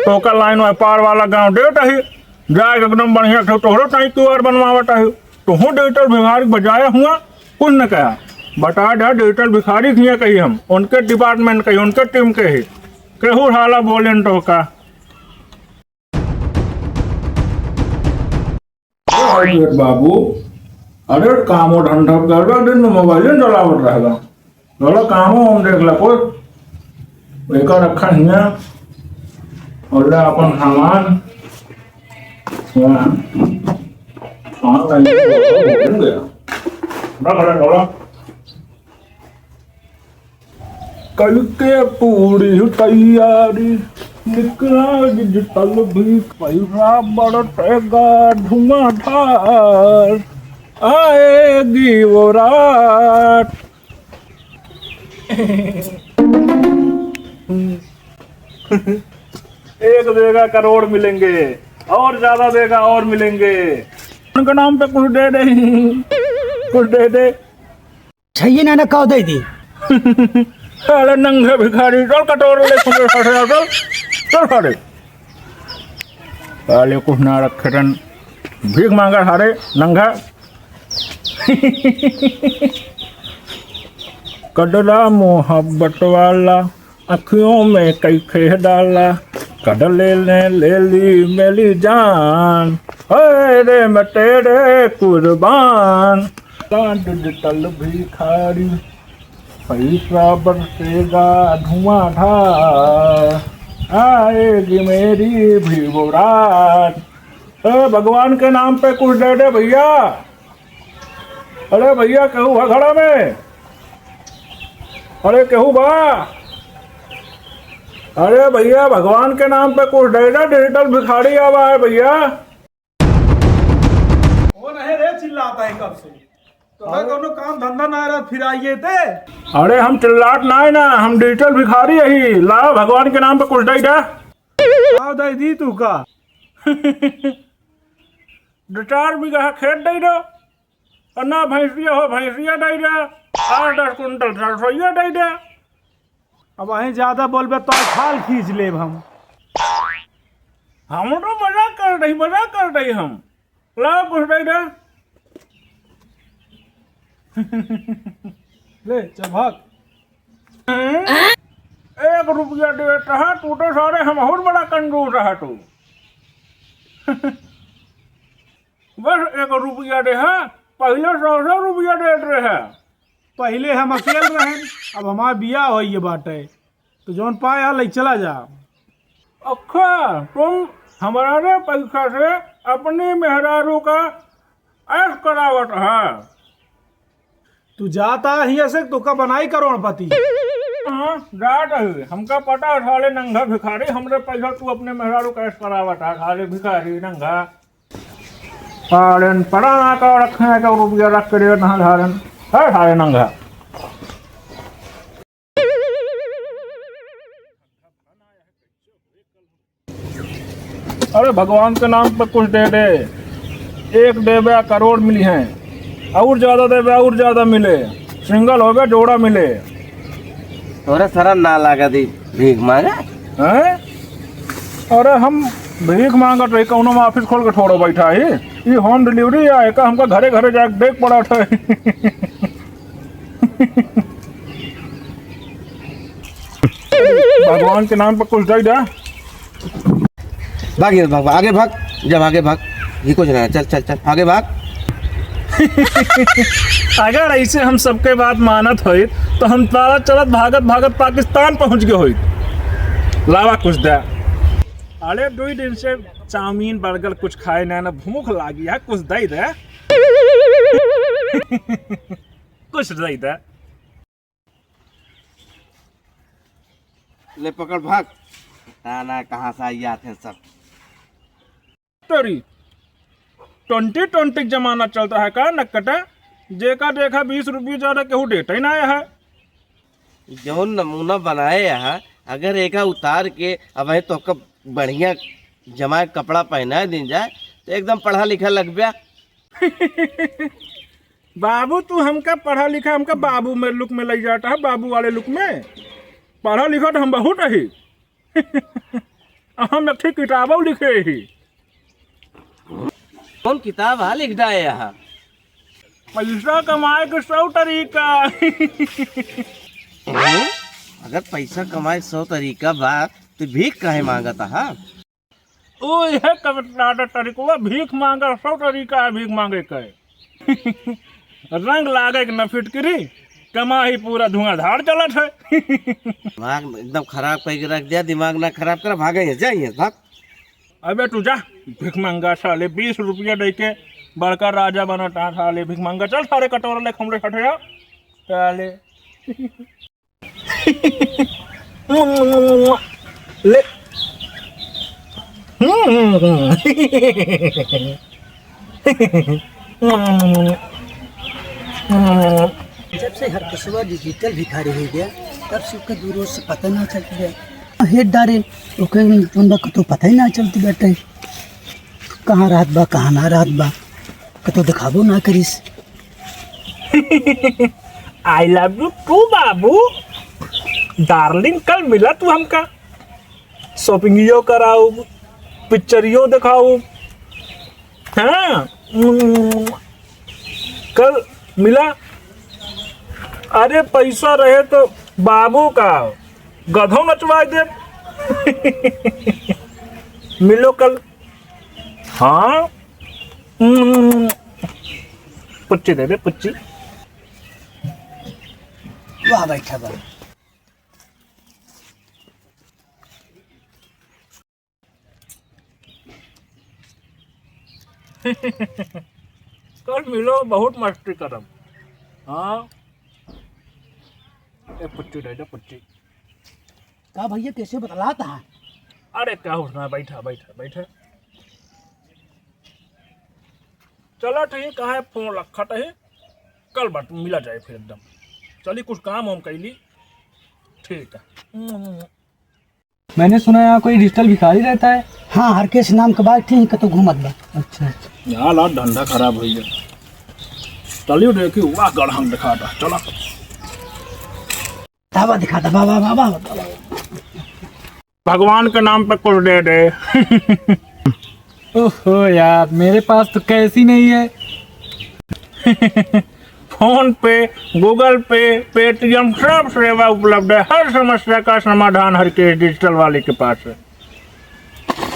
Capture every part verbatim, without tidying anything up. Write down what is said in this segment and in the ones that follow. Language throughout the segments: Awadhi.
तो ओकर लाइन वह पार वाला गाँव देत ही, जाए के एकदम बढ़िया से तोहरो ताई क्यूआर बनवावत ही। तो हूँ डिजिटल भिखारी बजाया हुआ, कुछ न कहा। बता दे डिजिटल भिखारी किया कही हम, उनके डिपार्टमेंट कही, उनके टीम के ही। केहू हाला बोले न तो का। अरे बाबू, अरे कामो धंधा कर रहा, दिन में मोबाइल चलावत रहेगा। चलो कामो हम देख ला कोई। एका रखा हिया। और ले अपन सामान। हाँ। सामान नहीं है, हो गया। रख ले, चलो। कल के पूरी तैयारी, निकला डिजिटल भी, पैसा बरसेगा धुआंधार, आएगी वो रात। एक देगा करोड़ मिलेंगे, और ज्यादा देगा और मिलेंगे। उनके नाम पे कुछ दे दे, कुछ दे दे। छइये ना, ना कह दे दी। साले नंगे भिखारी, चल कटोरा ले, सुन साठ हजार, चल, चल साले। साले कुछ ना रखे रन, भीख मांगा साले नंगा। कदला मोहब्बत वाला, अखियों में कई खेह डाला, कदले ने ले ली मेरी जान, अरे मैं तेरे कुर्बान। डिजिटल भिखारी, पैसा बरसेगा धुआंधार, आएगी मेरी भी वो रात। ए, भगवान के नाम पे कुछ दे दे भैया। अरे भैया, केहू बा घरा में? अरे केहू बा? अरे भैया, भगवान के नाम पे कुछ दे दे, डिजिटल भिखारी आवा है भैया। कौन है रे चिल्लाता है कब से? तो का कोनो काम धंधा ना रहा, फिर आइए ते। अरे हम चिल्लात ना है ना, हम डिजिटल भिखारी यही। ला भगवान के नाम पे कुछ दे दे। आओ दे दी तू का? दो चार बीघा खेत दे दो, और ना भैंसिया हो, भैंसिया दे दे, आठ दस कुंटल सरसोइया दे दे। अब वहीं ज्यादा बोलबे तो खाल खींच लेब हम। हम तो मजाक कर रही, मजाक कर रही हम। ला कुछ दे दे। ले चल भाग। हम्म? एक रुपया देत रहा तू तो सारे, हम और बड़ा कंजूस रहा तू। बस एक रुपया दे, हाँ, पहिले सौ सौ रुपया देत रहे। पहिले हम अकेल रहेन, अब हमार बियाह होइए बाटे, तो जौन पाए आ लई चला जा। अच्छा, तुम हमारे पैसा से अपनी मेहरारू का ऐश करावत है? तू जाता हियाँ से, तोका बनाई करोड़पति। हाँ, जात है, हमका पता है, साले नंगा भिखारी, हमरे पैसा तू अपने मेहरारू का ऐश करावत है, साले भिखारी नंगा। साले पड़ा ना का रखे हैं, का रुपया रख के दे ना साले, है साले नंगा। अरे भगवान के नाम पे कुछ दे दे, एक देबे करोड़ मिली हैं, और ज्यादा देबे और ज्यादा मिले, सिंगल होबे जोड़ा मिले। तोरा शरम ना लागत ई भीख मांगा? हैं? अरे हम भीख मांगत रही, कौनो में ऑफिस खोल के थोड़ो बैठा ही। ई होम डिलीवरी है, एका हमका घरे घरे जाके देख पड़ा था। भगवान के नाम पे कुछ दे दे। भाग ये, भाग, आगे भाग, जब आगे भाग, ये कुछ ना है, चल, चल, चल, आगे भाग। अगर ऐसे हम सबके बात मानत होइत, तो हम तारा चलत, भागत, भागत पाकिस्तान पहुंच गए होइत। लावा कुछ दे। अरे, दुई दिन से चाउमीन, बर्गर कुछ खाए ना, ना भूख लागी है, कुछ दे दे। कुछ दे दे। ले पकड़ भाग। पता ना कहाँ से आई आते हैं सब। तेरी ट्वेंटी ट्वेंटी का जमाना चलता है का नक्कटा? जेका देखा बीस रुपये ज्यादा केहू देता ही ना है। जौन नमूना बनाए है, अगर एका उतार के अब तोका बढ़िया जमा के कपड़ा पहना दिन जाए, तो एकदम पढ़ा लिखा लगब्या। बाबू, तू हमका पढ़ा लिखा, हमका बाबू में लुक में लई जाता है, बाबू वाले लुक में। पढ़ा लिखा तो हम बहुत रही। हम एक ठे किताबो लिखे ही। कौन किताब है लिख डाए यहाँ? पैसा कमाए के सौ तरीका। हम्म? अगर पैसा कमाए के सौ तरीका बा, तो भीख काहे मांगत हा? ओ, यह कविता तरीका, भीख मांगा, सौ तरीका है भीख मांगे के। रंग लागे के न फिटकिरी, कमाई पूरा धुआंधार चलत है। दिमाग एकदम खराब करके रख दिया, दिमाग ना खराब कर, भागे यहाँ, जाइए, भाग। अबे तू जा, भिखमंगा साले, बीस रुपया दे के बड़का राजा बनत हा साले, भिखमंगा, चल सारे कटोरा ले हमरे हट जा, साले। ले। हम्म। जब से हरकेशवा डिजिटल भिखारी हो गया, तब से ओके दूर से पता ना चलत बा। हेड डारे, ओके उनका कतो पता ही ना चलत बाटे, कहाँ रहत बा, कहाँ ना रहत बा, कतो देखाबो ना करिस। I love you too बाबू, डार्लिंग, कल मिला तू हमका, शॉपिंगियो कराउब, पिक्चरियो देखाउब। हाँ, उम, कल मिला। अरे, पैसा रहे तो बाबू का गधो नचवाए दे। मिलो कल। हाँ, उम, पुच्ची दे दे, पुच्ची। वाह भाई, क्या बात। कल मिलो, बहुत मस्ती करब। हाँ, ए पुच्ची दे दे, पुच्ची। का भैया, कैसे बतलात हा? अरे का होत ना, बैठा, बैठा, बैठा। चला ठीक है, फोन रखत ही, कल बात मिला जाए फिर एकदम। चली, कुछ काम हम कैली। ठीक है। मैंने सुना यहाँ कोई डिजिटल भिखारी रहता है। हाँ, हरकेश नाम के बा, ठीक कतो घूमत बा। अच्छा, अच्छा। यार, आज धंधा खराब हो गया। चलियो देखी, वाह, गढ़ हम दिखा दा, चला। दावा दिखा दा, वाह, वाह, वाह, वाह। भगवान के नाम पे कुछ दे दे। ओहो यार, मेरे पास तो कैश ही नहीं है। फोन पे, गूगल पे, पेटीएम, सब सेवा उपलब्ध है। हर समस्या का समाधान हरकेश डिजिटल वाले के पास है।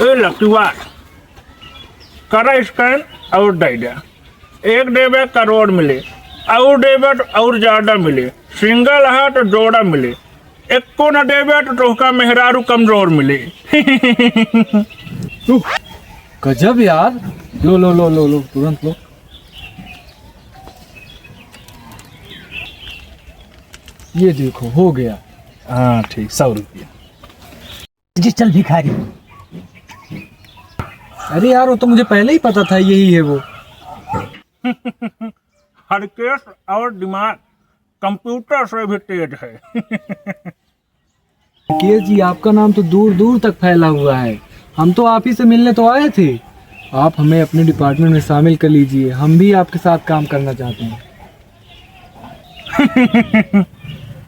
ए लकी वार, करा स्कैन और दे दे। एक देबे करोड़ मिले, और देबे तो और ज्यादा मिले, सिंगल हा तो जोड़ा मिले, एको न देबे तो तोहका मेहरारू कमजोर मिले। उह, गजब यार। लो, लो, लो, लो, लो, तुरंत लो। ये देखो, हो गया। हाँ, ठीक, सौ रुपया। डिजिटल भिखारी। अरे यार, वो तो मुझे पहले ही पता था, यही है वो। हरकेश और दिमाग कंप्यूटर से भी तेज है। हरकेश जी, आपका नाम तो दूर दूर तक फैला हुआ है। हम तो आप ही से मिलने तो आए थे। आप हमें अपने डिपार्टमेंट में शामिल कर लीजिए, हम भी आपके साथ काम करना चाहते हैं।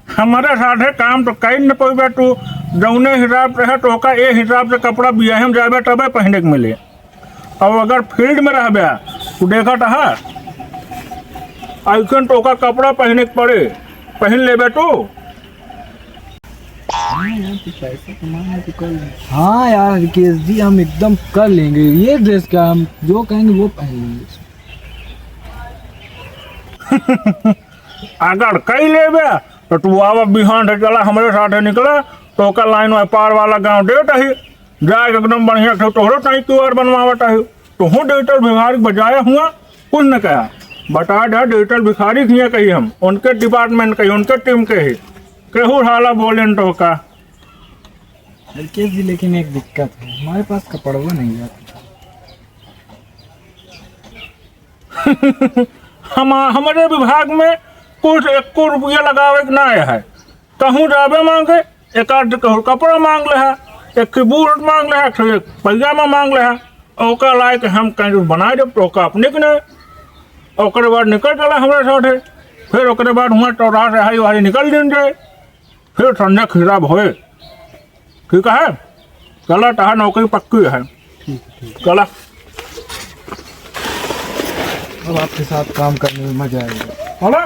हमारे साथे काम तो कई न पइबे तू। जौने हिसाब से है, तोहका ए हिसाब से कपड़ा बियाहे में जाबे तबे पहिने के मिले। और अगर फील्ड में रहबे, तू देखत हा, ऐसन तोहका कपड़ा पहिने के पड़े, पहिन लेबे तू। हाँ यार, तू पैसा कमाना तो कर ले। हाँ यार, हरकेश जी, हम एकदम कर लेंगे। ये ड्रेस क्या, हम जो कहेंगे वो पहन लेंगे। अगर कई लेबे, तो तू आवा बिहान से, चला हमरे साथे निकला, तोहका लाइन में पार वाला गाँव देत ही, जाए के एकदम बढ़िया से तोहरो ताई क्यूआर बनवावत ही। तोहू डिजिटल भिखारी बजाया हुआ, कुछ न कहा। बता दे, डिजिटल भिखारी किया कही हम, उनके डिपार्टमेंट कही, उनके टीम के ही। केहू हाला बोले न तोहका। हरकेश जी, लेकिन एक दिक्कत है, हमारे पास कपड़वा नहीं है। हम, हमरे विभाग में कुछ एको रुपया लगावे के ना है। कहूँ जाबे मांगे, एक आध कहूँ कपड़ा मांग ले है, एक ठे बूट मांग ले है, एक ठे पैजामा मांग ले है, ओका लाए के हम कहीं बना देब, तो ओका अपने के नहीं। ओकरे बाद निकल चला हमरे साथे, फिर ओकरे बाद हुआ चौराहा से हाई वाई निकल दिन जाए। फिर संजय खिलाफ होए। ठीक है? चला, तहार नौकरी पक्की है। ठीक है, ठीक। चला। अब आपके साथ काम करने में मजा आएगा। चला।